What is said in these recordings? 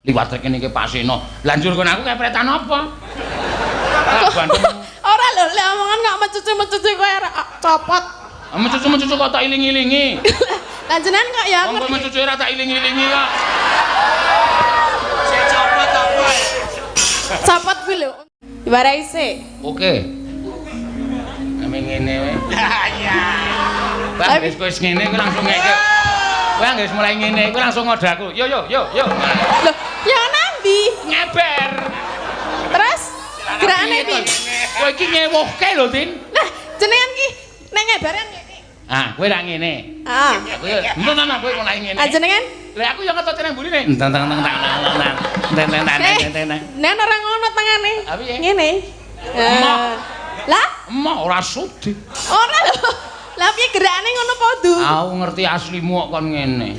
Liwat rekeninge Pak Seno. Lah njur kon aku kepretan apa? Ora lho, lek omongan kok mecucu-mecucu kowe copot. Mecucu-mecucu kok tak iling-ilingi. Lah jenengan kok ya wong kowe mecucu ora tak iling-ilingi kok. Sing copot apa? Copot kuwi lho. Diwarai sik. Oke. Ame ngene wae. Iya. Bang wis kowe ngene kowe langsung ngeke. Kowe wis mulai ngene kowe langsung ngode aku. Yo yo yo yo. Lho, ya nandi? Ngeber. Terus gerakane piye? Kowe iki ngewuhke lho, Tin. Lah, jenengan ki nek ngebaran ngene. Ah, kowe ra ngene. Ah. Aku yo entar kowe mulai ngene. Ah, jenengan? Lah aku yo ngetut nang mburine. Entang tang tang tang tang. Teng teng teng teng teng. Nek ora ngono tangane. Ngene. Emoh. Lah, emoh ora sudi. Ora lho. Lah piye gerakane ngono padha? Aku ngerti aslimu kok kon ngene.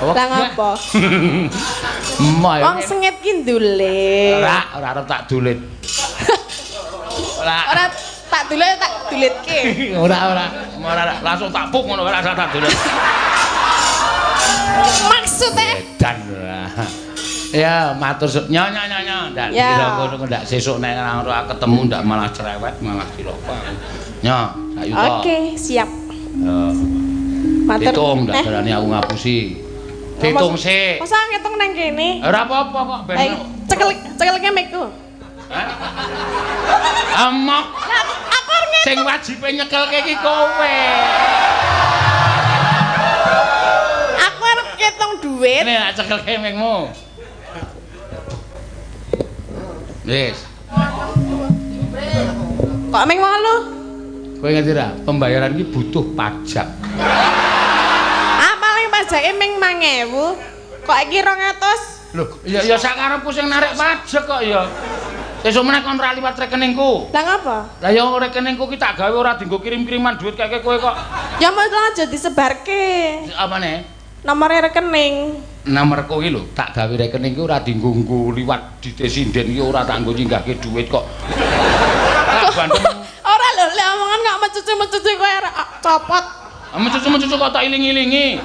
Lah ngopo? Emoh. Wong sengit ki ndulit. Ora, ora arep tak dulit. Ora. Ora tak dulit tak dulitke. Ora ora. Ora langsung tak puk ngono ora tak dulit. Maksude edan ora. Ya matur nyo nyo nyo nyo ndak kira ngono ndak sesuk nek ora ketemu ndak malah cerewet malah cilaka. Nyo, sak yuta. Oke, siap. Yo. Matur. Hitung ndak darani aku ngapusi. Ditung sik. Masa ngitung nang kene? Ora apa-apa kok ben. Cekelke mikku. Hah? Amok. Lah aku arep ngitung. Sing wajibe nyekelke iki kowe. Aku arep ngitung duit. Nek tak cekelke mikmu. Wis. Kok ming 8? Kowe ngerti ra, pembayaran iki butuh pajak. Ah, paling pajake ming 5.000. Kok iki 200? Lho, ya ya sakarepku sing narik pajak kok ya. Sesuk meneh kon ora liwat rekeningku. Lah ngapa? Lah ya rekeningku ki tak gawe ora dienggo kirim-kiriman duit keke kowe kok. Ya mesti aja disebarke. Apane? Nomore rekening. Nomorku iki lho, tak gawe rekening ki ora dienggo nggo liwat dite sinden ki ora tak nggo nyinggahke duit kok. Ora lho, lek omongan kok mecucu-mecucu kowe copot. Mecucu-mecucu kok tak iling-ilingi.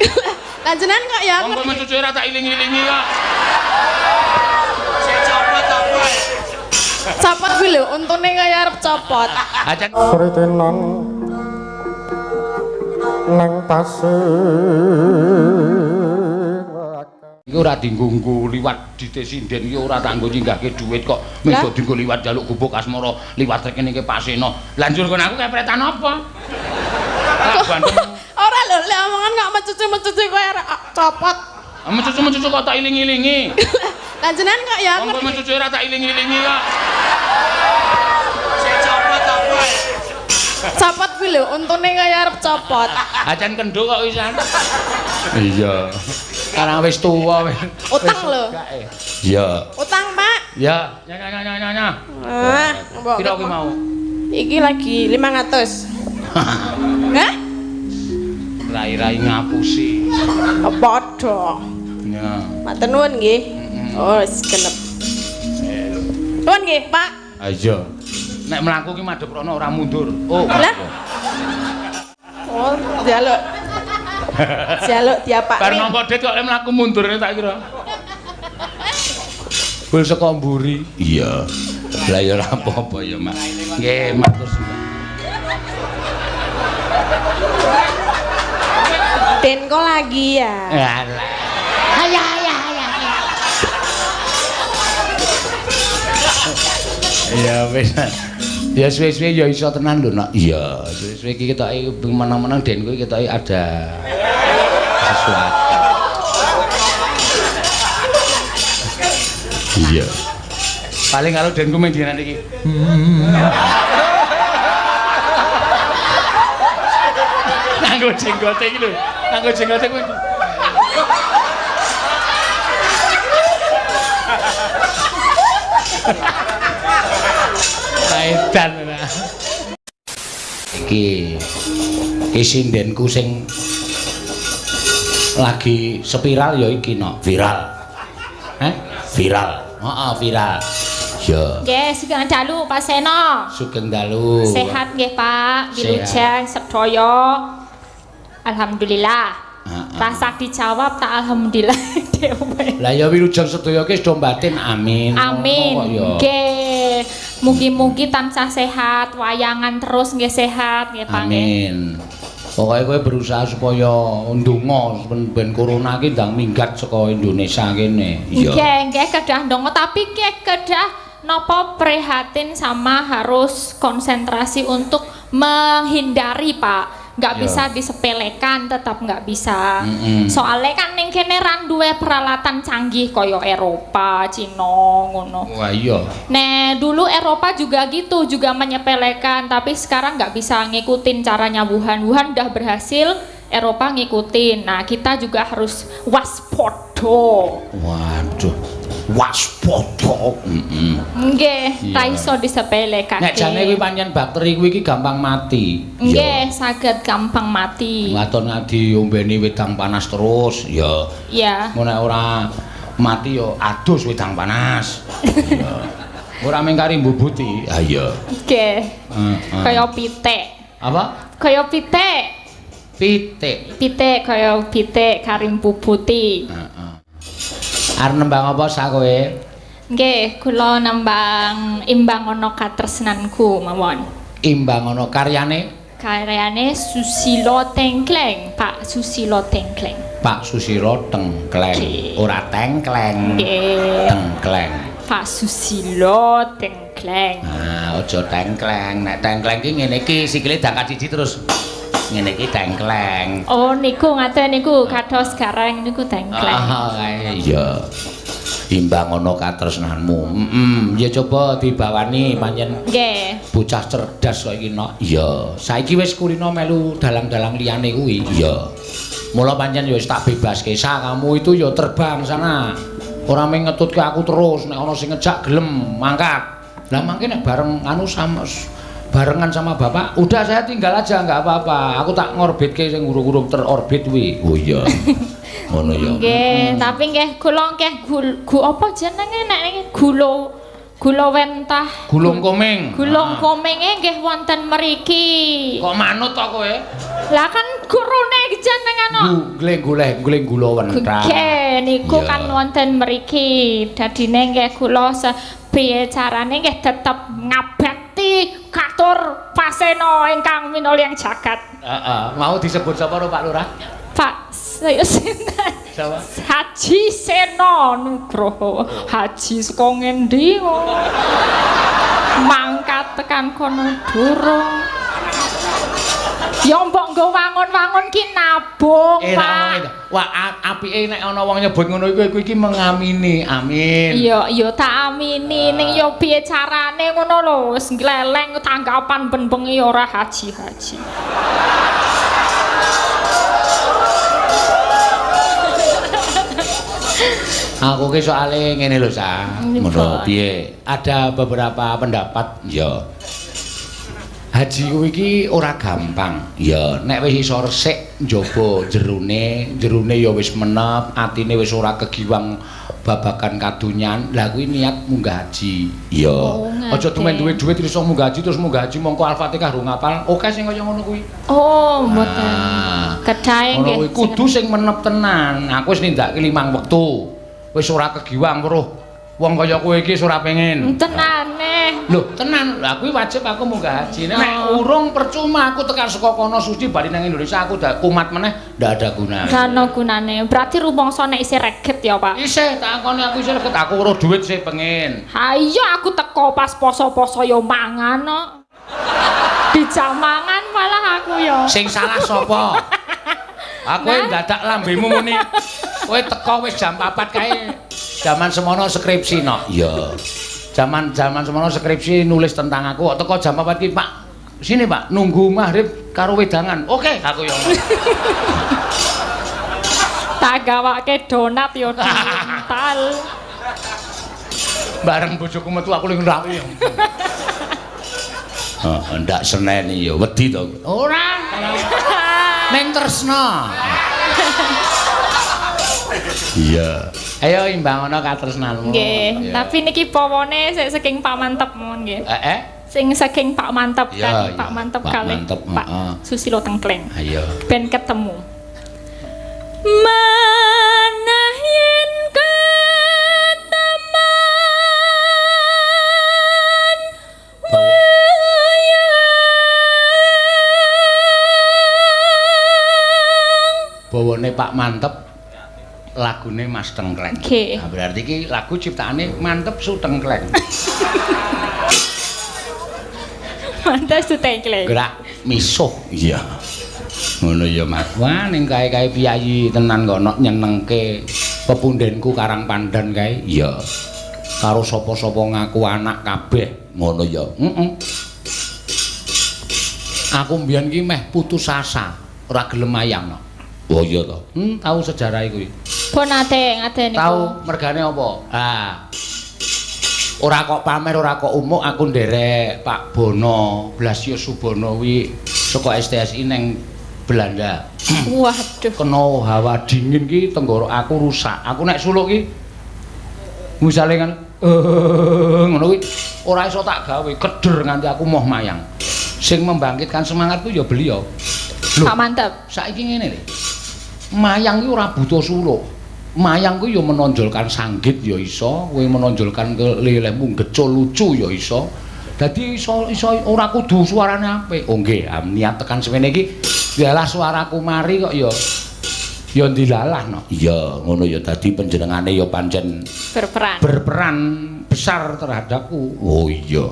Lah jenengan kok ya wong kowe mecucu ora tak iling-ilingi kok. Sing copot apa? Copot kuwi lho, untune kaya arep copot. Ajan kritenan nang pasir. Iki ora dienggo nggo liwat dite sinden iki ora tak nggo nyinggahke duit kok. Mung dienggo liwat njaluk gubuk asmara liwat rekeninge Pak Seno. Lah njur kon aku kepretan apa? Ora lho, lek omongan kok mecucu-mecucu kowe copot. Mecucu-mecucu kok tak iling-ilingi. Lah jenengan kok ya wong kowe mecucu ora tak iling-ilingi kok. Sing copot apa? Copot kuwi lho, untune kaya arep copot. Ajan kendho kok wisan. Iya. Sekarang wis tuwa wis. Utang lho. Iya. Utang, Pak. Iya. Nya nya nya nya nya. Ah, piro kuwi mau? Iki lagi 500. Hah? Rai-rai ngapusi. Padha. Ya. Matur nuwun nggih. Oh, wis genep. Nuwun nggih, Pak. Ha iya. Nek mlaku ki madhep rono ora mundur. Oh. Lah. Oh, njaluk. Jaluk diapakne. Bar nampa dit kok mlaku mundur tak kira. Bul saka mburi. Iya. Lah ya ora apa-apa ya, Mak. Nggih, matur suwun. Den kok lagi ya. Alah. Ayah ayah ayah. Ya wis. Ya suwe-suwe ya iso tenan lho, Nak. Iya, suwe-suwe iki ketoke menang-menang den kuwi ketoke ada sesuatu. Iya. Paling kalau denku mung dinan iki. Nganggo jenggote iki lho. Nganggo jenggote kuwi. Edan ora. Iki iki sindenku sing lagi spiral ya iki no. Viral. Heh? Viral. Heeh, viral. Ya. Nggih, sugeng dalu Pak Seno. Sugeng dalu. Sehat nggih, Pak. Wilujeng sedaya. Alhamdulillah. Rasa dijawab tak alhamdulillah dhewe. Lah ya wilujeng sedaya ki wis do batin amin. Amin. Nggih. Mugi-mugi tansah sehat, wayangan terus nggih sehat nggih Pak. Amin. Pokoke kowe berusaha supaya ndonga ben corona ki ndang minggat saka Indonesia kene. Iya. Nggih, nggih kedah ndonga tapi nggih kedah napa prihatin sama harus konsentrasi untuk menghindari, Pak. Nggak bisa disepelekan, tetap nggak bisa. Soalnya kan ning kene ra duwe peralatan canggih kaya Eropa, Cina ngono. Wah iya. Nah, dulu Eropa juga gitu, juga menyepelekan, tapi sekarang nggak bisa ngikutin caranya Wuhan. Wuhan udah berhasil, Eropa ngikutin. Nah, kita juga harus waspada. Waduh. Waspada. Nggih, ra iso disepelekake. Nek jane kuwi pancen bakteri kuwi iki gampang mati. Nggih, saged gampang mati. Waton diombeni wedang panas terus, ya. Iya. Engko nek ora mati ya adus wedang panas. Iya. Ora mung kari mbubuti. Ha iya. Nggih. Kaya pitik. Apa? Kaya pitik. Pitik. Pitik kaya pitik kari mbubuti. Heeh. Arep nembang apa sak kowe? Nggih, kula nembang Imbang Ana Katresnanku mawon. Imbang Ana karyane? Karyane Susilo Tengkleng, Pak Susilo Tengkleng. Pak Susilo Tengkleng. Ora tengkleng. Nggih. Tengkleng. Pak Susilo Tengkleng. Ah, aja tengkleng. Nek tengkleng ki ngene iki sikile dangkat siji terus ngene iki tengkleng. Oh niku ngaten niku kados gareng niku tengkleng. Ah iya. Imbang ana katresnanmu. Ya coba dibawani pancen. Nggih. Bocah cerdas kok iki nok. Iya. Saiki wis kulino melu dalang-dalang liyane kuwi. Iya. Mula pancen ya wis tak bebaske. Sa kamu itu ya terbang sana. Ora mung ngetutke aku terus, nek ana sing ngejak gelem mangkat. Lah mangke nek bareng anu sama barengan sama bapak, udah saya tinggal aja nggak apa-apa. Aku tak ngorbitke sing urung-urung terorbit kuwi. Oh iya. Ngono ya. Nggih, tapi nggih kula nggih apa jenenge nek niki gula gula wentah. Gulung komeng. Gulung komenge nggih wonten mriki. Kok manut to kowe? Lah kan gurune jenengan kok. Goleng-goleng gula wentah. Nggih, niku kan wonten mriki. Dadine nggih kula piye carane nggih tetep ngabekti katur Paseno ingkang minulya jagat. Heeh, mau disebut sapa ro Pak Lurah? Pak sinten? Sapa? Haji Seno Nugroho. Haji saka ngendi kok? Mangkat tekan kono durung. Ya mbok nggo wangun-wangun ki nabung, Pak. Wah, apike nek ana wong nyebut ngono iku iki mengamini. Amin. Iya, iya tak amini. Ning ya piye carane ngono lho, wis ngleleng tanggapan ben bengi ora haji-haji. Aku ki soale ngene lho, Sa. Ngono piye? Ada beberapa pendapat, ya. Haji kuwi iki ora gampang. Ya, nek wis iso resik njaba jerone, jerone ya wis menep, atine wis ora kegiwang babagan kadonyan. Lah kuwi niat munggah haji. Ya. Aja tumen duwe dhuwit iso munggah haji terus munggah haji mongko Al-Fatihah rung ngapal. Oke sing kaya ngono kuwi. Oh, mboten. Kedahe nggih. Kudu sing menep tenan. Aku wis nindakake 5 wektu. Wis ora kegiwang weruh wong kaya kowe iki wis ora pengen. Tenane. Lho, tenan. Lah kuwi wajib aku munggah haji. Nek urung percuma aku tekan saka kono suci bali nang Indonesia aku dak kumat meneh ndak ada gunane. Ora ana gunane. Berarti rumangsa nek isih reget ya, Pak? Isih, tak akoni aku isih reget. Aku weruh dhuwit sih pengen. Ha iya aku teko pas poso-poso ya mangan kok. Dijak mangan malah aku ya. Sing salah sapa? Aku ndadak lambemu muni. Kowe teko wis jam 4 kae. Jaman semono skripsi no. Iya. Jaman-jaman semono skripsi nulis tentang aku kok teko jam 4 ki, Pak. Sini, Pak, nunggu maghrib karo wedangan. Oke, aku yo. Tak gawake donat yo diuntal. Bareng bojoku metu aku ning rawi. Heeh, ndak seneni yo, wedi to. Ora. Ning tresna. Iya. Ayo imbang ana katresnanmu. Nggih, tapi niki pawane sik saking Pak Mantep mawon nggih. Heeh. Sing saking Pak Mantep kan, Pak Mantep kalih Pak Susilo Tengkleng. Ayo. Ben ketemu. Manah yen keteman wayang. Bawane Pak Manteb, lagune Mas Tengkleng. Nggih. Nah, berarti iki lagu ciptaane Manteb Sutengkleng. Mantep Sutengkleng. Gerak misuh. Iya. Ngono ya, Mas. Wah, ning kae-kae piyayi tenan kok nok nyenengke pepundenku Karang Pandan kae. Iya. Karo sapa-sapa ngaku anak kabeh. Ngono ya. Heeh. Aku mbiyen ki meh putus asa, ora gelem mayang no. Oh iya to. Tahu sejarah kuwi. Pun nate ngaten niku. Tahu mergane apa? Ah. Ora kok pamer, ora kok umuk aku nderek Pak Bono, Blasius Subono kuwi saka STSI neng Belanda. Waduh. Kena hawa dingin ki tenggorok aku rusak. Aku nek suluk ki misale kan ngono kuwi ora iso tak gawe, keder nganti aku moh mayang. Sing membangkitkan semangatku ya beliau. Lho, Pak Manteb. Saiki ngene lho. Mayang ki ora butuh suluk. Mayang kuwi ya menonjolkan sanggit ya iso, kowe menonjolkan kelelehmu gecul lucu ya iso. Dadi iso iso ora kudu suarane apik. Oh nggih, niat tekan semene iki dialah suaraku mari kok ya ya ndilalah no. Iya, ngono ya dadi panjenengane ya pancen berperan. Berperan besar terhadapku. Oh iya.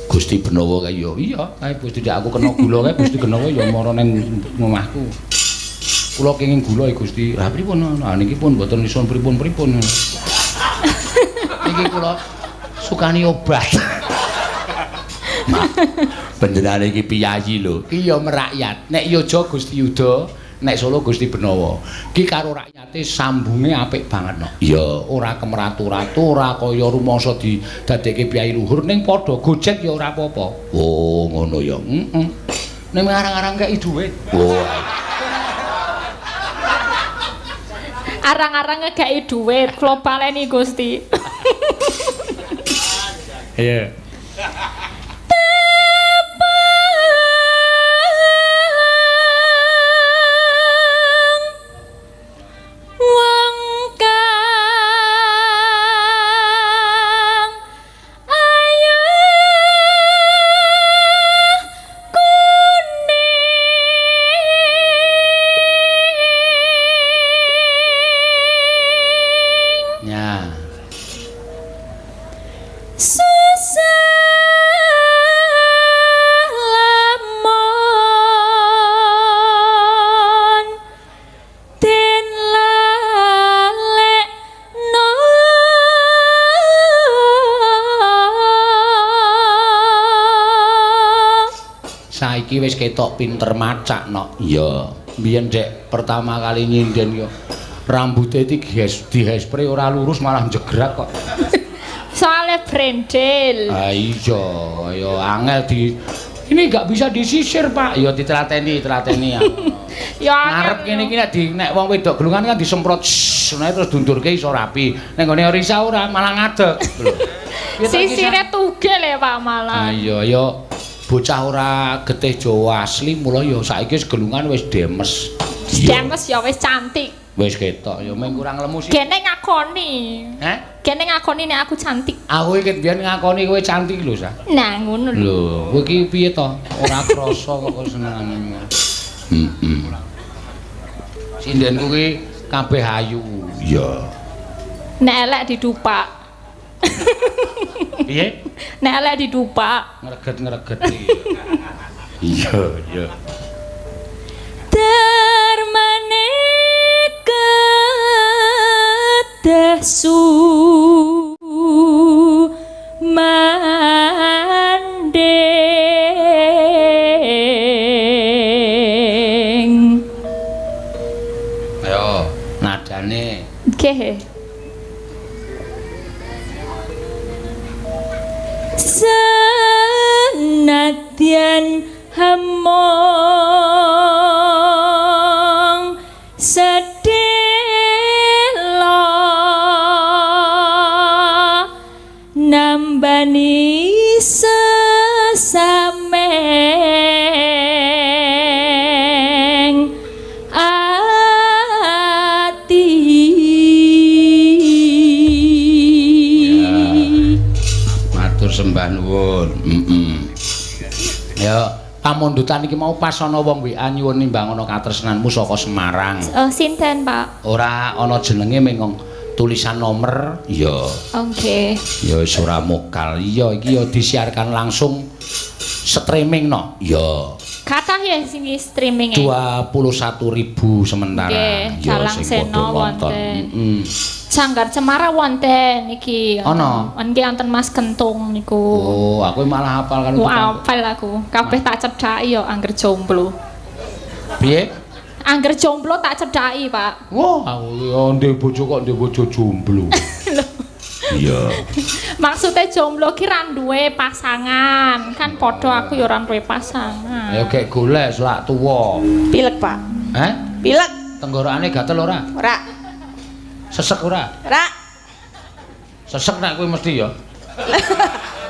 Gusti Benowo kae ya iya, kae Gusti ndak aku kena gula kae Gusti Benowo ya mara ning omahku. Kula kenging gula ya Gusti. Lah pripun? Lah niki pun mboten iso pripun-pripun. Niki kula sukani obat. Mak, panjenengane iki piyayi lho. Ki ya merakyat. Nek Yojo Gusti Yuda, nek Solo Gusti Benowo. Ki karo rakyate sambunge apik banget no. Iya, ora kemeratu-ratu, ora kaya rumangsa didadekke piyayi luhur ning padha gojek ya ora apa-apa. Oh, ngono ya. Heeh. Ning arang-arang kei dhuwit. Oh. Arang-arang ngekei dhuwit, kula baleni Gusti. Iya. Tepang wong kang ayu kuning. Ya. Susah lamun den lalekno. Saiki wis ketok pinter macak no. Iya. Biyen dek pertama kali nyinden yo rambute iki dihespre ora lurus malah jegrak kok. Soale brendel. Ah iya, ya angel di ini enggak bisa disisir, Pak. Ya ditelateni, telateni ya. Ya ngarep kene iki nek di nek wong wedok gelungan kan disemprot ngono terus dundurke iso rapi. Nek nggone Risa ora malah ngadeg lho. Sisire tugel ya Pak malah. Ah iya ya bocah ora getih Jawa asli mula ya saiki wis gelungan wis demes. Demes ya wis cantik. Wis ketok ya mung kurang lemu sih. Gene ngakoni. Heh? Gene ngakoni nek aku cantik. Aku iki biyen ngakoni kowe cantik lho, Sa. Nah, ngono lho. Lho, kowe iki piye to? Ora krasa kok kok senengane. Heeh. Sindenku ki kabeh ayu. Iya. Nek elek didupak. Piye? Nek elek didupak. Ngreget-ngreget iki. Iya, iya. Darmane kedah sumandhing. Ayo, nadane. Nggih. Senadyan hemong sedela nambani sesameng sembah nuwun. Heeh. Ya, pamundutan iki mau pas ana wong WA nyuwun nimbang ana katresnanmu saka Semarang. Sinten, Pak? Ora ana jenenge mengong tulisan nomor. Iya. Oke. Ya wis ora mokal. Iya, iki ya disiarkan langsung streaming no. Iya. Kathah ya sing streaming. 21.000 sementara. Nggih, Ya Dalang sing padha Seno nonton. wonten. Heeh. Sanggar Cemara wonten iki. Ana? Nggih wonten Mas Kentung niku. Oh, aku malah hafal kan. Wah, apal aku. Kabeh tak cedhaki ya angger jomblo. Piye? Angger jomblo tak cedhaki, Pak. Wah, aku ya ndek bojo kok ndek bojo jomblo. Iya. Maksudnya jomblo ki ra duwe pasangan. Kan padha aku ya ora duwe pasangan. Ayo gek golek selak tuwa. Pilek, Pak. Heh? Pilek. Tenggorokane gatel ora? Ora. Sesek ora? Ora. Sesek nek kuwi mesti ya.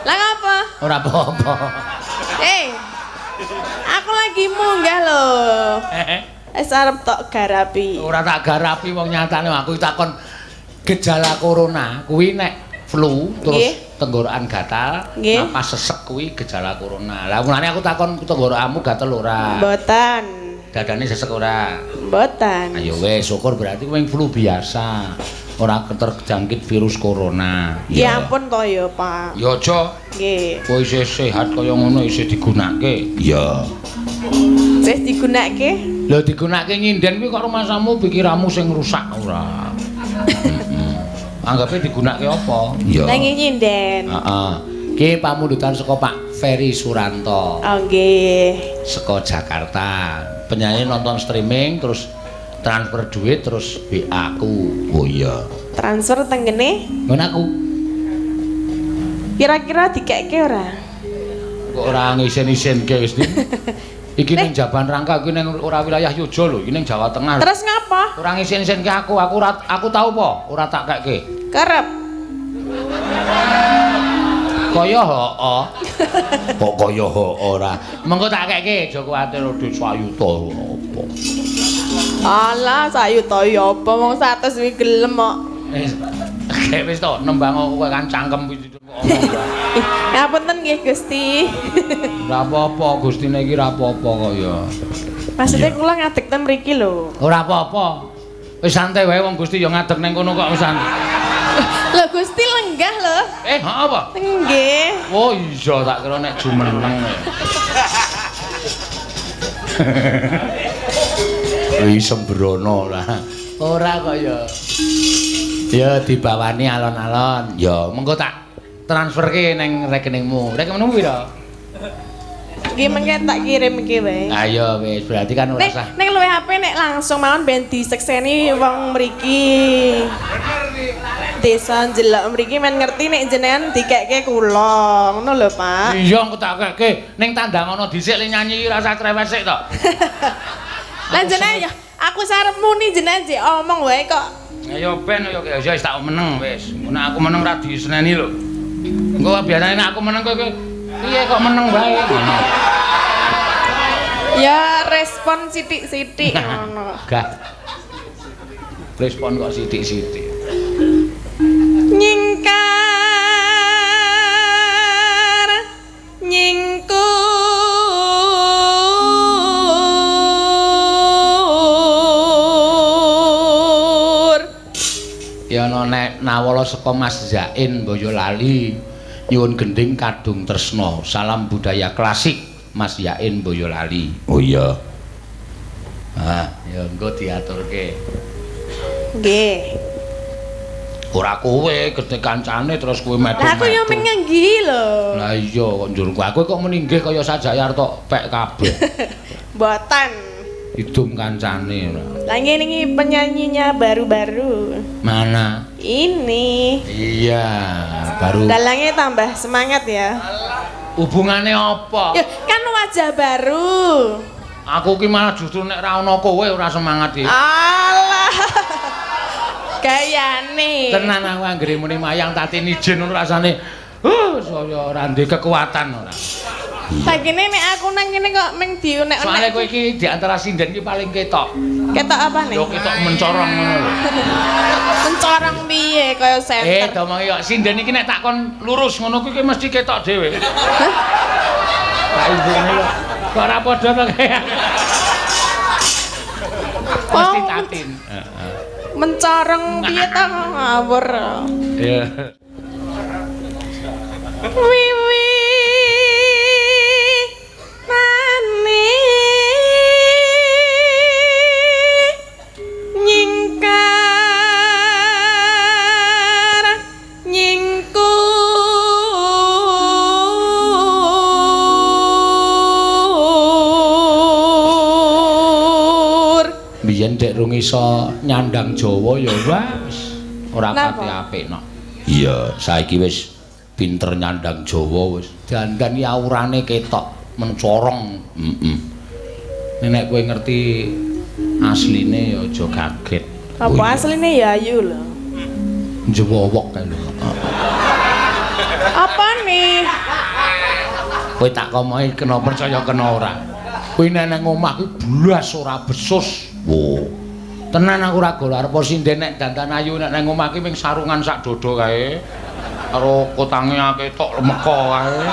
Lah ngapa? Ora apa-apa. Aku lagi munggah lho. Wis arep tok garapi. Ora tak garapi wong nyatane aku takon gejala corona kuwi nek flu terus tenggorokan gatal, napas sesek kuwi gejala corona. Lah mulane aku takon tenggorokanmu gatel ora? Mboten. Dadane sesek ora? Mboten. Ayo wis syukur berarti kuwi flu biasa. Ora terjangkit virus corona. Ya ampun to ya, Pak. Ya aja. Nggih. Kowe isih sehat kaya ngono isih digunake. Iya. Isih digunake? Lho digunake nyinden kuwi kok rumasamu pikiranmu sing rusak ora. Anggape digunake apa? Iya. Lah nggih nyinden. Heeh. Ki pamundutan saka Pak Ferry Suranto. Oh nggih. Saka Jakarta. Penyanyi nonton streaming terus transfer duit terus WA aku. Oh iya. Transfer tenggene? Ngono aku. Kira-kira dikekke ora? Kok ora ngisin-isinke wis. Iki ning Jaban Rangka iki ning ora wilayah Yogya lho, iki ning Jawa Tengah. Terus ngapa? Ora ngisin-isinke aku, aku tau apa? Ora tak kekke. Kerep. Kaya heeh. Kok kaya heeh ora. Mengko tak kekke, aja kuwatir dhuwit sayuta apa. Alah, sayuta ya apa wong 100 kuwi gelem kok. Wis wis to, nembang kowe kan cangkem kuwi kok omong. Ngapunten nggih Gusti. Ora apa-apa, Gustine iki ora apa-apa kok ya. Maksudnya kula ngadeg ten mriki lho. Ora apa-apa. Wis santai wae wong Gusti ya ngadeg ning kono kok wis santai. Lho Gusti lenggah lho. Heeh apa? Nggih. Oh iya tak kira nek jumeneng. Wis sembrono lah. Ora kok ya. Ya dibawani alon-alon. Ya mengko tak transferke ning rekeningmu. Rekeningmu pira? Nggih mengke tak kirim iki wae. Ayo wis berarti kan ora usah. Nek luwih HP nek langsung mawon ben disekseni wong mriki. Desa njelok mriki men ngerti nek jenengan dikekke kula. Ngono lho, Pak. Iya engko tak kekke ning tandang ana dhisik le nyanyi ora usah cerewet sik to. Lah jenengan ya aku sarep muni jenengan jek omong wae kok. Ayo ben yo wis tak meneng wis. Ngono aku meneng ra diseneni lho. Engko biasane nek aku meneng kowe piye kok meneng wae ngono. Ya respon sithik-sithik ngono. Gah. Respon kok sithik-sithik. Nyingkar nyingkur ya ana nek nawala saka Mas Zain Boyolali nyuwun gending Kadung Tresna salam budaya klasik Mas Zain Boyolali. Oh iya. Ah ya engko diaturke. Nggih. Ora kowe gedhe kancane terus kowe metu. Lah aku yo menggih lho. Lah iya kok njur aku kok meninggih kaya sajayar tok pek kabeh. Mboten. Idum kancane ora. Lah ngene iki penyanyinya baru-baru. Mana? Ini. Iya, baru. Dalangnya tambah semangat ya. Hubungane apa? Ya, kan wajah baru. Aku ki malah justru nek ra ono kowe ora semangat iki. Alah. Gayane. Tenan aku anggere muni mayang tatine ijen ngono rasane. Saya ora ndek kekuatan ora. Sakine nek aku nang kene kok ming diunek-unek. Soale kowe iki di antara sinden iki paling ketok. Ketok apa nih? Yo ketok mencorong ngono lho. Mencorong piye kaya senter. Domongi kok sinden iki nek takon lurus ngono kuwi mesti ketok dhewe. Hah? Tak ibune lho. Kok ora padha to kaya. Mesti tatin. Heeh. Mencorong piye ta ngawur. Iya. Wiwi tane nyingkar nyingkur biyen dek rung iso nyandang Jawa ya wis ora pati apik no. Iya, saiki wis pinter nyandang Jawa wis. Dandan iki aurane ketok mencorong. Heeh. Nek kowe ngerti asline ya aja kaget. Apa asline ya ayu lho. Njewowok kae lho. Apa nih? Kowe tak komoki kena percaya kena ora. Kowe nek nang omah kuwi blas ora besus. Wo. Tenan aku ora gol arep sinden nek dandan ayu nek nang omah ki ming sarungan sak dodo kae. Karo kotange ketok lemeka kae.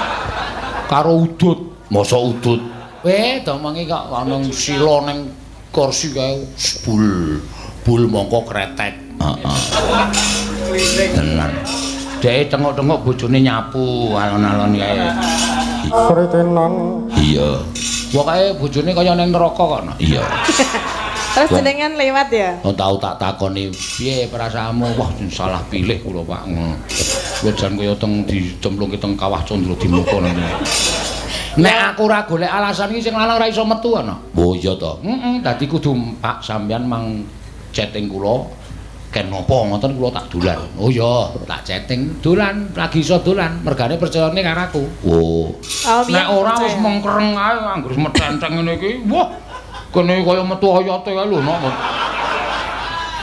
Karo udut. Mosok udut. Weh, domongi kok ana sila ning kursi kae bul. Bul mongko kretek. Heeh. Tenan. Dhek tengok-tengok bojone nyapu alon-alon kae. Kritenan. Iya. Pokoke bojone kaya ning neraka kok. Iya. Terus jenengan lewat ya? Oh, tau tak takoni piye perasaanmu? Wah, salah pilih kula, Pak. Kula jan kaya teng dicemplungke teng kawah Candra Dimuka nang. Nek aku ora golek alasan iki sing lanang ora iso metu ana. Oh iya to. Heeh, dadi kudu Pak sampean mang chatting kula ken napa ngoten kula tak dolan. Oh iya, tak chatting dolan, lagi iso dolan, mergane percayane karo aku. Oh. Nek ora wis mengkereng ae anggere metenteng ngene iki. Wah, kene kaya metu oyote kae lho nok.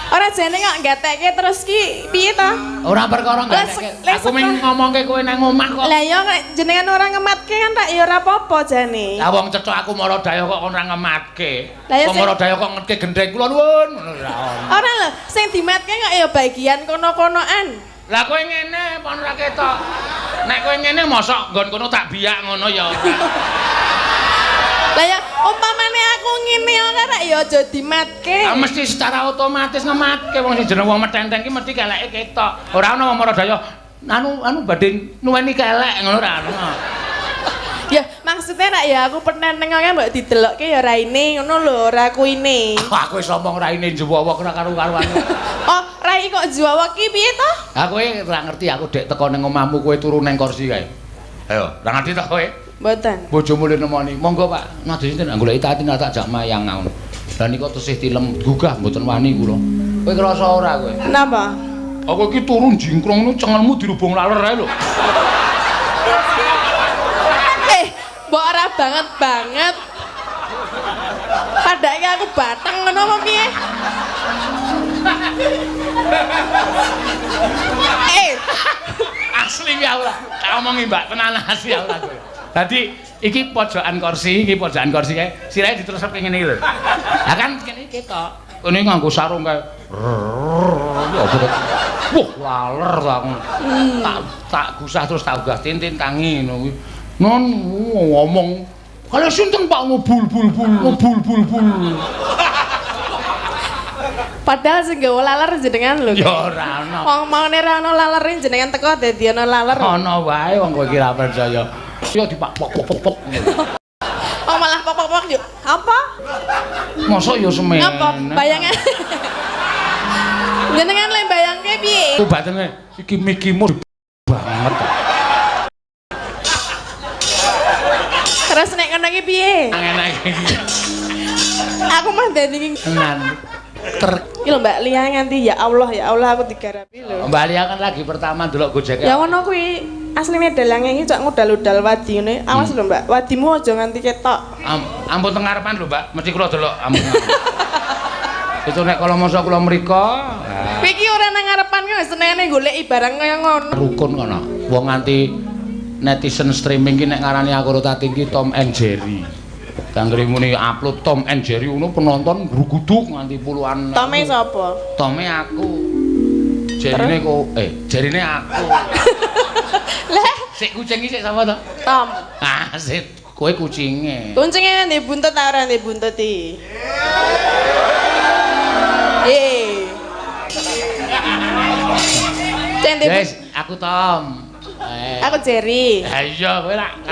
Ora jane kok gatekke terus ki piye ta? Ora perkara gatekke. Aku mung ngomongke kowe nang omah kok. Lah iya nek jenengan ora ngematke kan tak ya ora apa-apa jane. Lah wong cethok aku maradaya kok ora ngematke. Wong maradaya kok ngetke gendheng kula nuwun ngono ora ono. Ora lho, sing dimatke kok ya bagian kono-konoan. Lah kowe ngene pon ora ketok. Nek kowe ngene mosok nggon kono tak biyak ngono ya. Lah ya umpamane aku ngene ora rek ya aja dimatke. Ah mesti secara otomatis ngematke wong sing jeneng wong metenteng ki mesti keleke ketok. Ora ono wong maradaya anu badhe nuweni kelek ngono ora ono. Ya maksudnya rek ya aku petenteng kan mbok didelokke ya raine ngono lho, ora kuine. Aku wis omong raine juwowok ora karo-karuan. Oh, rai kok juwowok ki piye to? Aku ora ngerti aku dek teko ning omahmu kowe turu ning kursi kae. Ayo, ora ngerti to kowe? Mboten. Bojomu le nemoni. Monggo Pak, ngadhi sinten goleki Tatin tak jak mayang ngono. Lah nika tesih tilem gugah mboten wani kula. Kowe krasa ora kowe? Napa? Aku iki turu jingkrong ngono cengelmu dirubung laler ae lho. Mbok ora banget banget. Padake aku bateng ngono apa piye? Asli ya ora. Tak omongi Mbak, tenan asli ya ora kowe. Dadi iki pojokan kursi, kae sirahe diterusake ngene iki lho. Lah kan kene ketok. Kene nganggo sarung kae. Wah, laler ta aku. Tak gusah terus tak ugah tintin tangi ngono kuwi. Non ngomong kalau sinten Pak bul bul bul bul bul bul. Padahal sing gawe laler jenengan lho. Ya ora ono. Wong maune ora ono lalere jenengan teko dadi ana laler. Ono wae wong kowe iki ora percaya. Ya dipak pok pok pok pok. Oh malah pok pok pok yuk. Apa? Mosok ya semene. Apa? Bayangan. Jenengan le bayangke piye? Ku batene iki mikimu banget. Terus nek ngono iki piye? Enak iki. Aku mah dadi tenan. Iki lho Mbak Lia nganti ya Allah aku digarapi lho. Mbak Lia kan lagi pertama ndelok Gojek. Ya ngono kuwi. Asline dalange iki cok ngudal-udal wadi ngene. Awas lho Mbak, wadimu aja nganti ketok. Ampun teng ngarepan lho Mbak, mesti kula delok ampun. Itu nek kala masa kula mriko. Kowe iki ora nang ngarepan kok senengane goleki barang kaya ngono. Rukun ngono. Wong nganti Netizen streaming ki nek ngarani aku karo Tatin ki Tom and Jerry. Danggere muni upload Tom and Jerry ngono penonton gruguduk nganti puluhan. Tome sapa? Tome aku. Jerine kok Jerine aku. Lah, sik kucing iki sik sapa to? Tom. Ah, sik kowe kucinge. Kucinge ndek buntut ta ora ndek buntut iki? Wes, aku Tom. Aku Jerry. Ha iya, kowe lak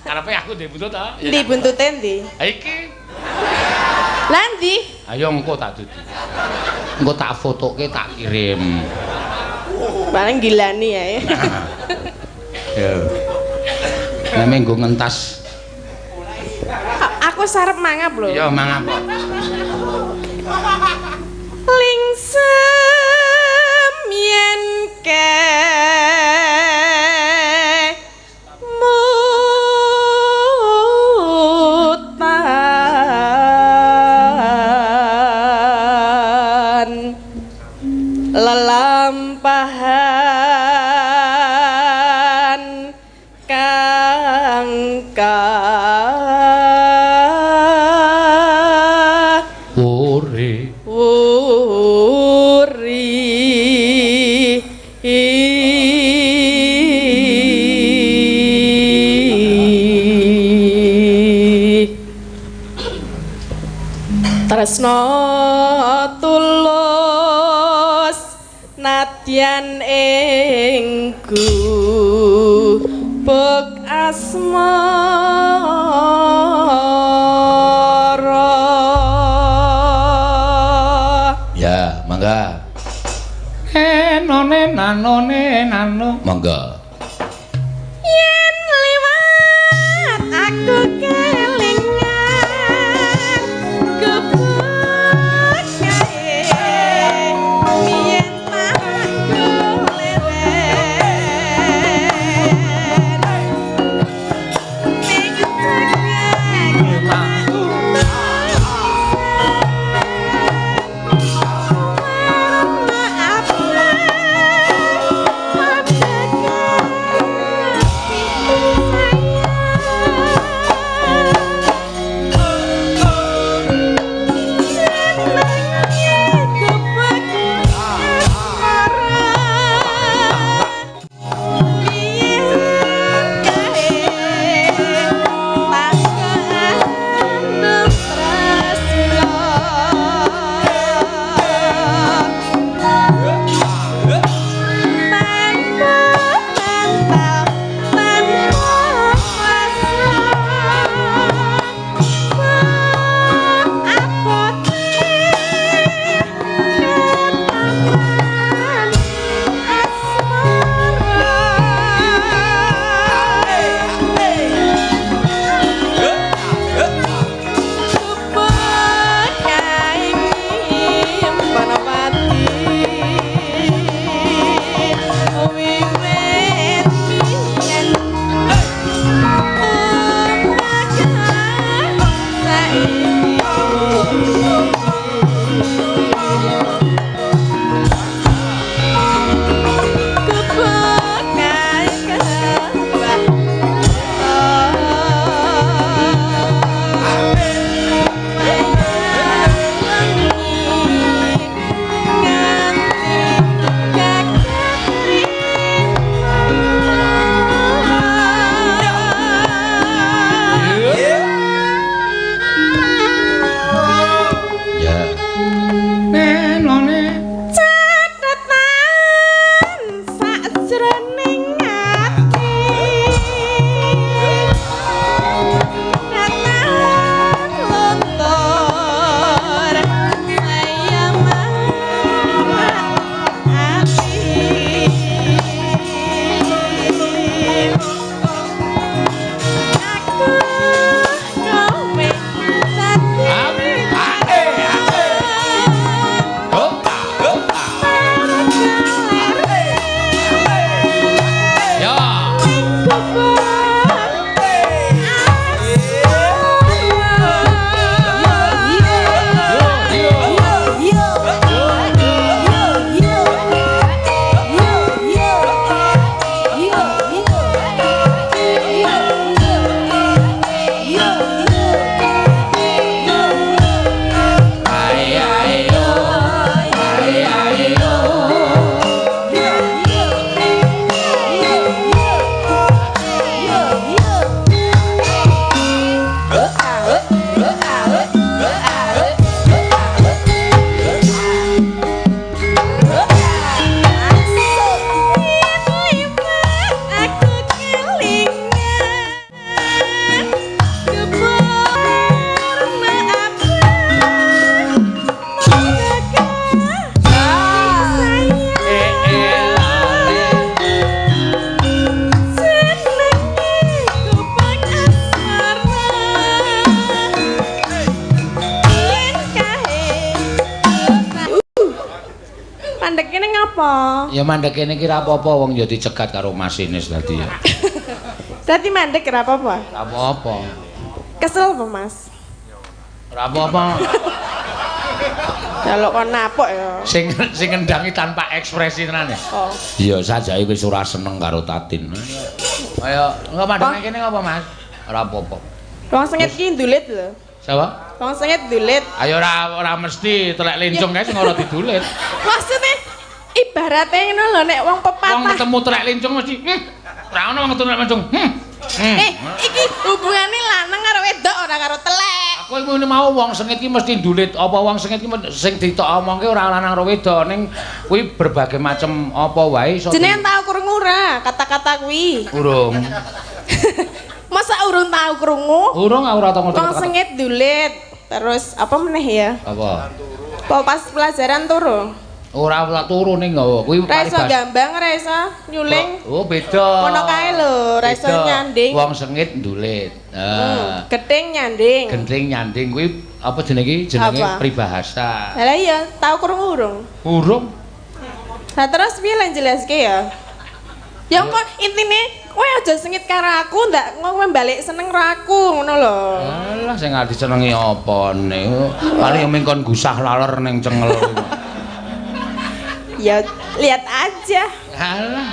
karepe aku ndek buntut ta? Ndi buntute ndi? Ha iki. Lah ndi? Ayo engko tak dudu. Engko tak fotoke tak kirim. Paling gilani ya. Yo. Nek nggo ngentas. Aku sarep mangap lho. Iya, mangap. Lingsem yen ke mutan lelampahan kang wuri wuri tresno tulus nadyan ing gubuk asmara. Ya, mangga. Enone nanone nano. Mangga. Yen liwat aku kelingan gubuk kae yen aku leren ning Ya mandek kene iki ra apa-apa wong ya dicegat karo masinis dadi ya. Dadi mandek ora apa-apa. Ora apa-apa. Kesel apa, Mas? Ora apa-apa. Kalau kon napok ya. Sing sing ngendangi tanpa ekspresi tenan ya. Oh. Iya, sajake wis ora seneng karo Tatin. Ayo, engko mandek kene ngapa, Mas? Ora apa-apa. Wong sengit ki ndulit lho. Sapa? Wong sengit ndulit. Ayo ora mesti telek lincung kae sing ora didulit. Maksudnya ibaratnya ngono lho nek wong pepatah. Wong ketemu telek lincung mesti ora ono wong ketemu telek lincung. Iki hubungane lanang karo wedok ora karo telek. Aku ngene mau wong sengit ki mesti ndulit. Apa wong sengit ki sing ditok omongke ora lanang karo wedok ning kuwi berbagai macam apa wae iso. Jenengan tau krungu ora kata-kata kuwi? Urung. Masa urung tau krungu? Urung aku ora tau ngerti. Wong sengit ndulit. Terus apa meneh ya? Apa? Apa pas pelajaran turu? Ora ora turu ning nggawa. Kuwi ora iso gambang, ora iso nyuling. Oh, beda. Ngono kae lho, ora iso nyanding. Wong sengit ndulit. Heeh. Gething nyanding. Genting nyanding kuwi apa jenenge iki? Jenenge peribahasa. Lah iya, tau krungu urung? Urung. Lah terus piye lan jelaske ya? Ya kok intine kowe aja sengit karo aku, ndak kowe balik seneng karo aku ngono lho. Alah sing arep disenengi apane? Paling yo mung kon gusah laler ning cengel. Ya lihat aja. Alah.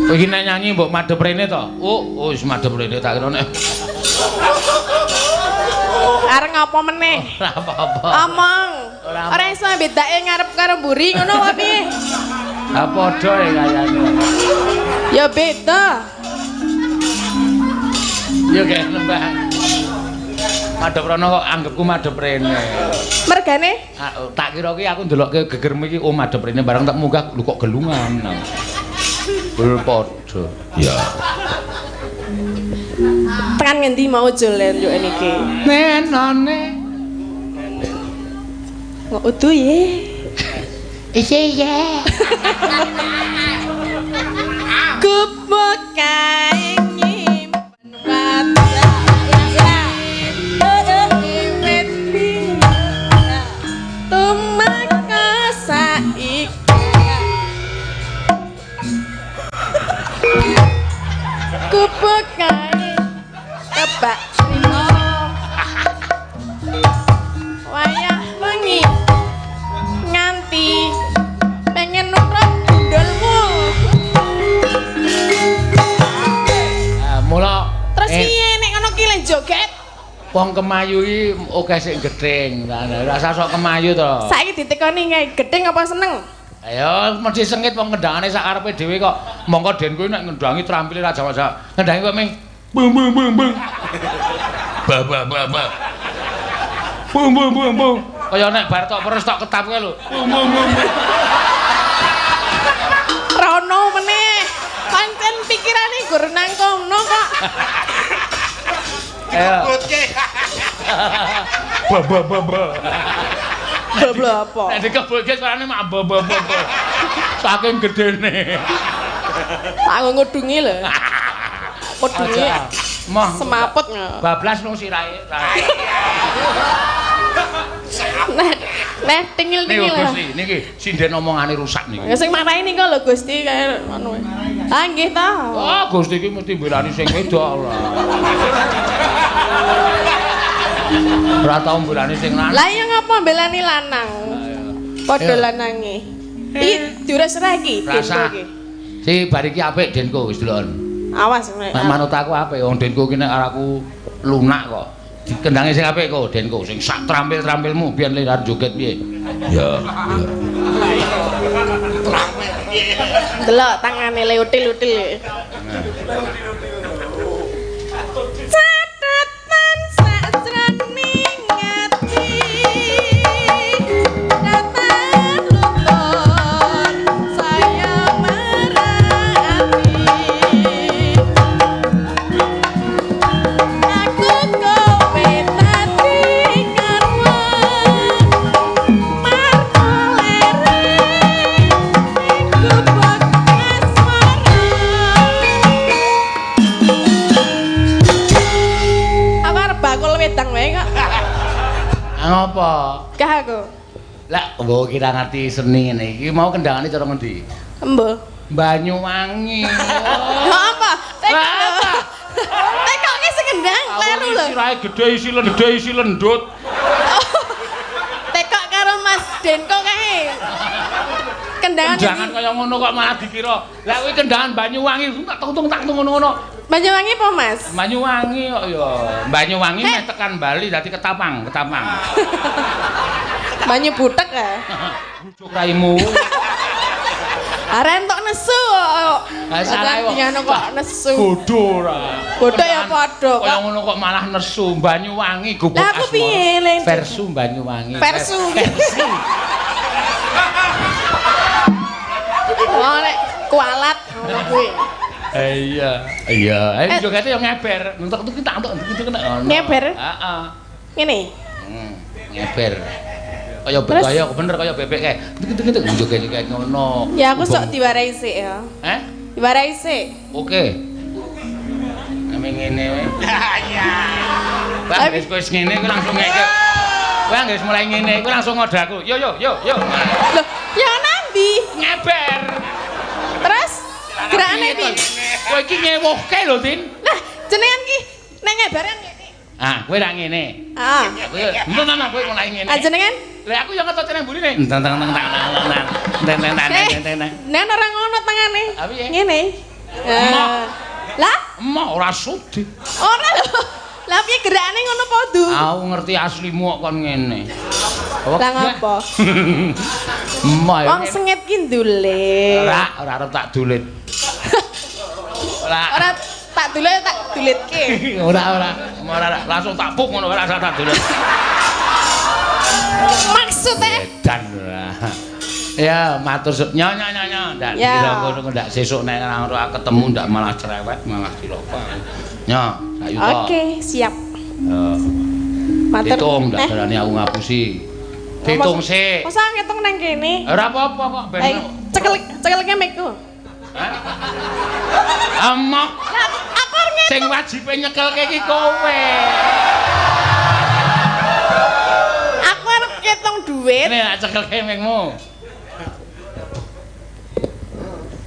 Kowe iki nek nyanyi mbok madhep rene to? Oh, wis madhep rene tak kira nek. Arep ngapa meneh? Ora apa-apa. Omong. Ora iso bedake ngarep karo mburi ngono apa piye? Ha padha ya kayane. Ya beda. Ya kaya nembah. Madhep rono kok anggepku madhep rene. Mergane? Tak kira ki aku ndelokke gegermu iki oh madhep rene bareng tak munggah lho kok gelungan. Bel padha. Ya. Tekan ngendi mau jolen yo niki? Nenone. Kok udu ye. Iya iya. Gubuk kae nyimpen wajah. Tumeka saiki. Gubuk kae kebak rino. Wayah wengi nganti pengen nurut gundulmu. Mula terus piye nek ngono ki le joget? Wong kemayu iki akeh sing gething. Rasa sok kemayu to. Saiki ditekoni kae gething apa seneng? Ayo mesti sengit wong kendangane sak karepe dhewe kok. Mongko den kuwi nek ngendangi trampile ra jawa-jawa. Ngendangi kok ming bung bung bung bung. Ba ba ba ba. Bung bung bung bung. Kaya nek bar tok peres tok ketap kae lho. Bung bung bung. Rono meneh. Pancen pikirane gur nang kono kok. Dikebutke. Ba ba ba ba. Ba ba apa? Nek dikebutke suarane mak ba ba ba. Saking gedene. Tak ngudungi lho. Kudungi. Moh semaput. Bablas nang sirahe. Nah, nah tingil-tingil. Niku Gusti, niki sinden omongane rusak niki. Ya sing marahi niku lho Gusti kaya ngono. Ah nggih ta. Oh, Gusti iki mesti mbelani sing wedok ora. Ora tau mbelani sing lanang. Lah iya ngapa mbelani lanang? Padha lanange. Iki diures ora iki? Rasa. Si bar iki apik Denko wis delokon. Awas nek manut aku apik wong Denko ki nek aku lunak kok. Dikendangi sing apik kok Denko sing sak trampil-trampilmu biyen le arep joget piye. Ya, ya. Delok tangane le util-util. Catatan sakjroning ati. Datan lutut saya marati. Aku kowe tadi karwan marko lere gubuk asmara. Mbok kira ngerti seni ngene iki mau kendangane cara ngendi? Embo. Banyuwangi. Lho apa? Tekok. Tekoke sing kendang kleru lho. Sirahe gedhe isi lendhe isi lendut. Tekok karo Mas Denko kae. Kendangan kendangan kaya ngono kok malah dikira. Lah kuwi kendangan Banyuwangi tak tung tak tung ngono-ngono. Banyuwangi apa, Mas? Banyuwangi kok ya. Banyuwangi meh tekan Bali dadi Ketapang, Ketapang. Banyu butek ya. Bujuk raimu. Arek entuk nesu kok. Ha salah kok nesu. Bodho ora. Bodho ya padha kok. Kaya ngono kok malah nesu Banyuwangi gubuk asmara. Lah aku piye le? Versu Banyuwangi. Versu. Oh nek kualat ngono kuwi. Iya. Iya, ayo jogete yo ngeber. Entuk iki tak entuk iki kena ngono. Ngeber? Heeh. Ngene. Ngeber. Kaya kaya bener kaya bebek kae. Tek joget kae ngono. Ya aku sok diwarai sik ya. Heh? Diwarai sik. Oke. Ame ngene wae. Iya. Wah, wis wis ngene kuwi langsung ngeke. Wah, wis mulai ngene kuwi langsung ngode aku. Yo yo yo yo. Loh, ya nandi? Ngeber. Terus gerakane piye? Kowe iki ngewuhke lho, Tin. Lah, jenengan ki nek ngebaran ngene. Ah, kowe ra ngene. Heeh. Aku entar kowe mulai ngene. Ah, jenengan? Lah aku yo ngetot nang mburine. Teng teng teng teng teng teng teng teng teng. Nek ora ngono tangane. Ngene. Lah, emoh ora sudi. Ora lho. Lah piye gerakane ngono padha? Aku ngerti aslimu kok kon ngene. Lah ngopo? Emoh. Wong sengit ki ndulit. Ora, ora arep tak dulit. Ora. Ora tak dulit tak dulitke. Ora ora. Ora langsung tak puk ngono ora tak dulit. Maksudnya? Edan ora. Ya matur nyo nyo nyo nyo ndak dikira ngono ndak sesuk nek ora ketemu ndak malah cerewet malah cilaka. Nyo, sak yuta. Oke, siap. Heeh. Matur. Hitung ndak darani aku ngapusi. Ditung sik. Masa ngitung nang kene? Ora apa-apa kok ben. Cekelke mikku. Hah? Amok. Lah aku arep ngitung. Sing wajibe nyekelke iki kowe. Aku arep ngitung duit. Nek tak cekelke mikmu.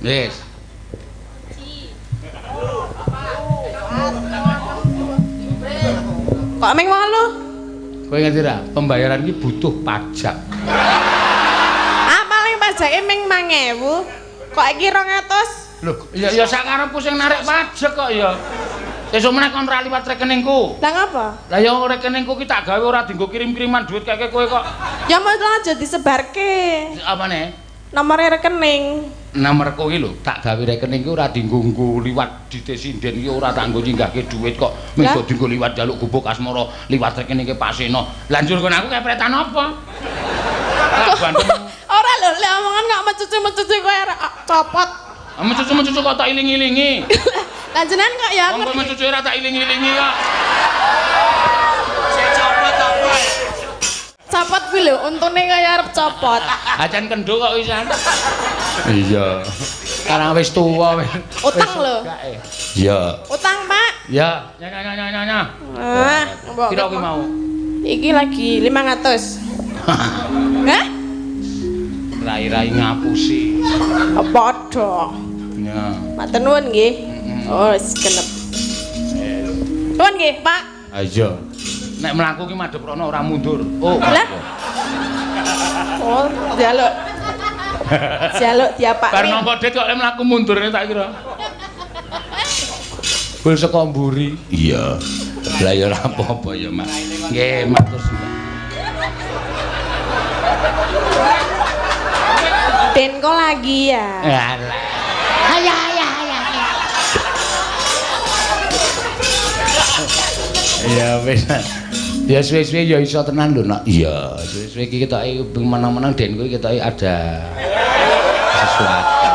Wis. Kok ming wolu? Kowe ngerti ra? Pembayaran iki butuh pajak. Ah, paling pajake ming 1000. Kok iki 200? Lho, ya ya sakarepku sing narik pajak kok ya. Sesuk meneh kon ra liwat rekeningku. Lah ngapa? Lah ya rekeningku ki tak gawe ora dienggo kirim-kiriman duit keke kowe kok. Ya mau aja disebarke. Apane? Nomore rekening. Nomorku iki lho, tak gawe rekening ki ora dienggo nggo liwat dite sinden iki ora tak nggo nyinggahke duit kok. Mung dienggo liwat njaluk gubuk asmara liwat rekeningke Pak Seno. Lah njur kon aku kepretan apa? Ora lho, lek omongan kok mecucu-mecucu kowe copot. Mecucu-mecucu kok tak iling-ilingi. Lah jenengan kok ya aku. Wong mecucu ora tak iling-ilingi kok. Sing copot apa? Copot kuwi lho, untune kaya arep copot. Acan kendho kok wisan. Iya. Sekarang wis tuwa wis. Utang lho. Iya. Utang, Pak. Iya. Nya nya nya nya nya. Ah, mbok. Piro kuwi mau? Iki lagi 500. Hah? Rai-rai ngapusi. Padha. Ya. Matur nuwun nggih. Oh, wis genep. Nuwun nggih, Pak. Ha iya. Nek mlaku ki madhep rono ora mundur. Oh. Lah. Oh, njaluk. Njaluk diapakne. Bar nampa dit kok lek mlaku mundur tak kira. Bul saka mburi. Iya. Lah ya ora apa-apa ya, Mas. Nggih, matur suwun. Denko lagi ya. Alah. Ayah ayah ayah. Ya wis. Ya suwe-suwe ya iso tenan lho, Nak. Iya, suwe-suwe iki ketoke menang-menang den kuwi ketoke ada sesuatu.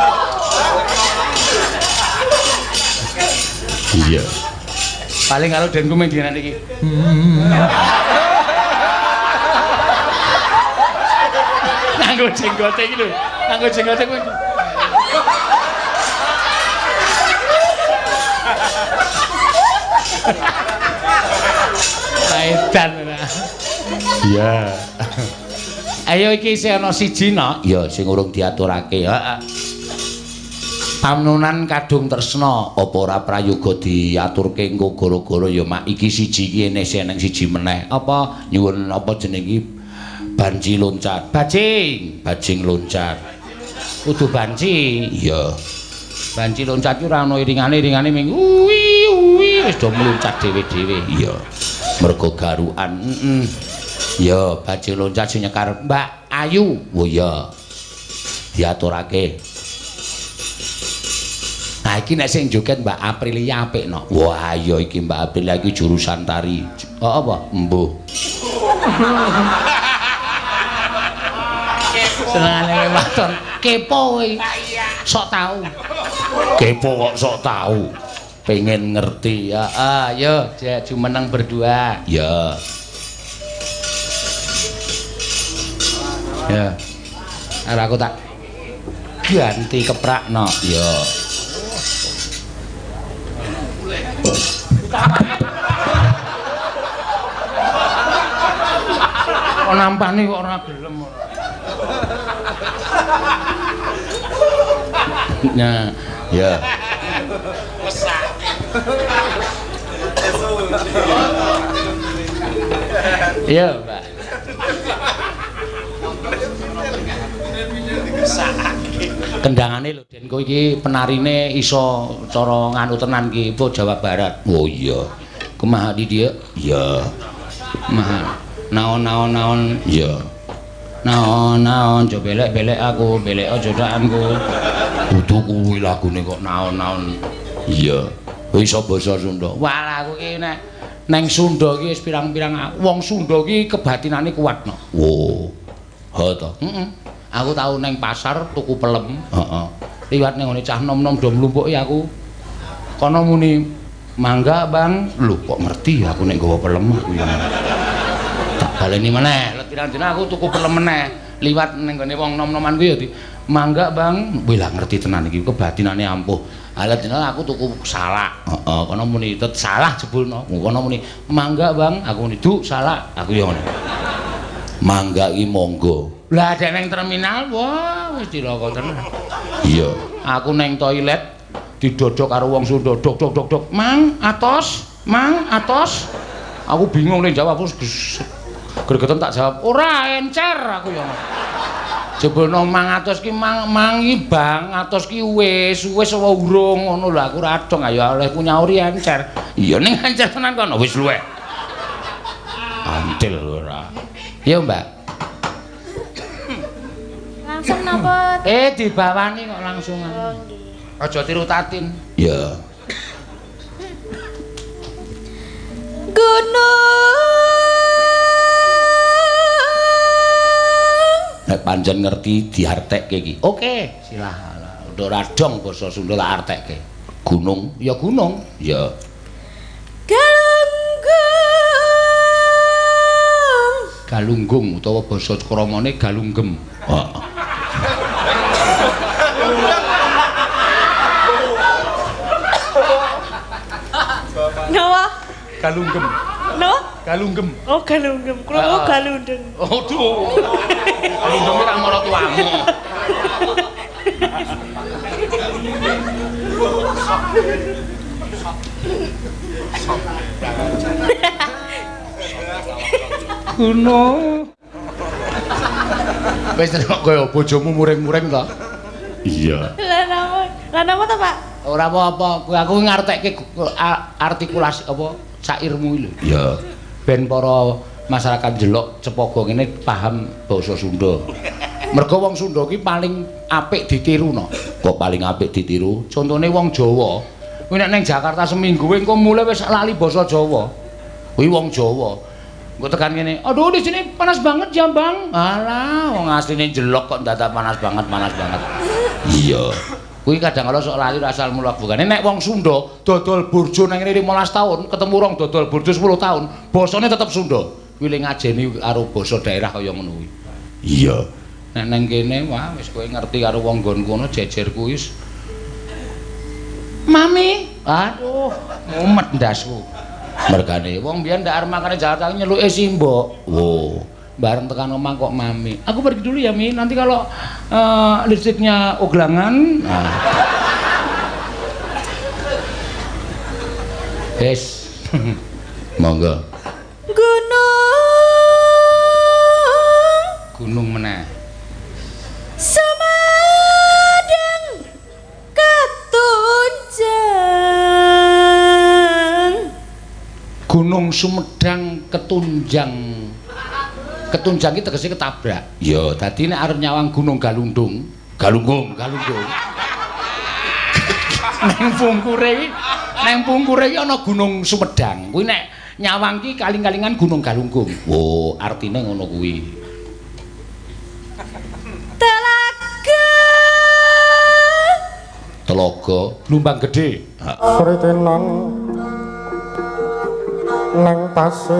Iya. Paling kalau denku mung dinan iki. Nganggo jenggote iki lho. Nganggo jenggote kuwi. Edan ora. Iya. Ayo iki isih ana siji no. Ya sing urung diaturake. Heeh. Pamnunan kadung tresna apa ora prayoga diaturke engko gara-gara ya mak iki siji iki isih eneng siji meneh. Apa nyuwun apa jeneng iki banci loncat. Bajing, bajing loncat. Kudu banci. Iya. Banci loncat ki ora ana iringane, iringane ming uwi uwi wis do mluncat dhewe-dhewe. Iya. Mergo garukan. Heeh. Ya, bajing loncat sing nyekar Mbak Ayu. Oh iya. Diaturake. Nah iki nek sing joget Mbak Aprilia apik no. Wah iya iki Mbak Aprilia iki jurusan tari. Oh apa? Embuh. Senengane waton kepo kowe. Sok tau. Kepo kok sok tau. Pengen ngerti. Ya, ayo jumeneng berdua. Ya. Ya. Arep aku tak ganti keprakno. Ya. Kok nampani kok ora gelem ora. Nah, ya. Iya, Mbak. Kendangane lho Den, kowe iki penarine iso cara nganu tenan iki, apa Jawa Barat. Oh iya. Kumaha di dia? Iya. Kumaha? Naon-naon-naon? Iya. Naon-naon aja belek-belek aku, belek aja dakanku. Kudu kuwi lagune kok naon-naon. Iya. Kowe iso basa Sunda. Walah aku ki nek neng Sunda iki wis pirang-pirang wong Sunda iki kebatinane kuat no. Oh. Ha to. Heeh. Aku tau neng pasar tuku pelem. Heeh. Liwat ning ngene cah nom-nom do mlumpuki aku. Kono muni, "Mangga, Bang." Lho kok ngerti ya aku nek nggawa pelem aku ya. Tak baleni meneh. Let pirang dina aku tuku pelem meneh. Liwat ning gone wong nom-noman kuwi ya di, "Mangga, Bang." Wih lah ngerti tenan iki kebatinane ampuh. Alah dina aku tuku salak. Heeh, kono muni tet salah jebulno. Kono muni, "Mangga, Bang." Aku muni, "Duk, salak." Aku ya ngono. Mangga iki monggo. Lah dek neng terminal, wah wis cilaka tenan. Iya, aku neng toilet didodok karo wong Sunda, dok dok dok dok. Mang atos, mang atos. Aku bingung nek jawab aku gregeten tak jawab, ora encer aku ya. Jebulno mang atos ki mang mang iki Bang, atos ki wis, wis apa urung ngono lho aku ora dong ayo olehku nyauri encer. Iya ning encer tenan kono wis luweh. Antil ora. Iya, Mbak. Langsung napa? Dibawani kok langsungan. Oh, nggih. Aja tiru Tatin. Iya. Gunung. Nek pancen ngerti diartekke iki. Oke, silah. Udah ora dong basa Sunda tak artekke. Gunung, ya gunung. Ya. Galunggung. Galunggung utawa basa kramane galunggem. Heeh. Napa? Galunggem. No? Galunggem. Oh, galunggem. Krungu galundeng. Aduh. Galunggem ora maratuamu. Gunung. Wis kok kaya bojomu muring-muring to? Iya. Lah napa? Lah napa to, Pak? Ora apa-apa, aku ngartekke artikulasi apa sairmu iki lho. Iya. Ben para masyarakat Jelok Cepogo ngene paham basa Sunda. Mergo wong Sunda ki paling apik ditiru no. Kok paling apik ditiru? Contone wong Jawa. Kuwi nek ning Jakarta seminggu engko mulai wis lali basa Jawa. Kuwi wong Jawa. Engko tekan ngene, "Aduh di sini panas banget ya, Bang." Alah, wong asline Jelok kok ndadak panas banget, panas banget. Iya. Kuwi kadang kala sok lali asal mula bukane nek wong Sunda dodol burjo nang ngene 15 tahun, ketemu rong dodol burjo 10 tahun, basane tetep Sunda. Kuwi le ngajeni karo basa daerah kaya ngono kuwi. Iya. Nek nang kene wah wis kowe ngerti karo wong nggon kono jejer kuwi wis. Mami, aduh, mumet ndasku. Mergane wong biyen ndak arep makane Jakarta nyeluke simbok. Wo. Bareng tekan omah kok mami. Aku pergi dulu ya, Mi. Nanti kalau listriknya oglangan. Nah. Wis. Monggo. Gunung. Gunung meneh. Sumedang ketunjang. Gunung Sumedang ketunjang. Ketunjang iki tegese ketabrak. Ya, dadi nek arep nyawang Gunung Galunggung, Galunggung, Galunggung. Neng pungkure iki, neng pungkure iki ana Gunung Sumedang. Kuwi nek nyawang ki kaling-kalingan Gunung Galunggung. Oh, artine ngono kuwi. Telaga. Telaga Lumbang Gedhe. Kritinan nang pasir.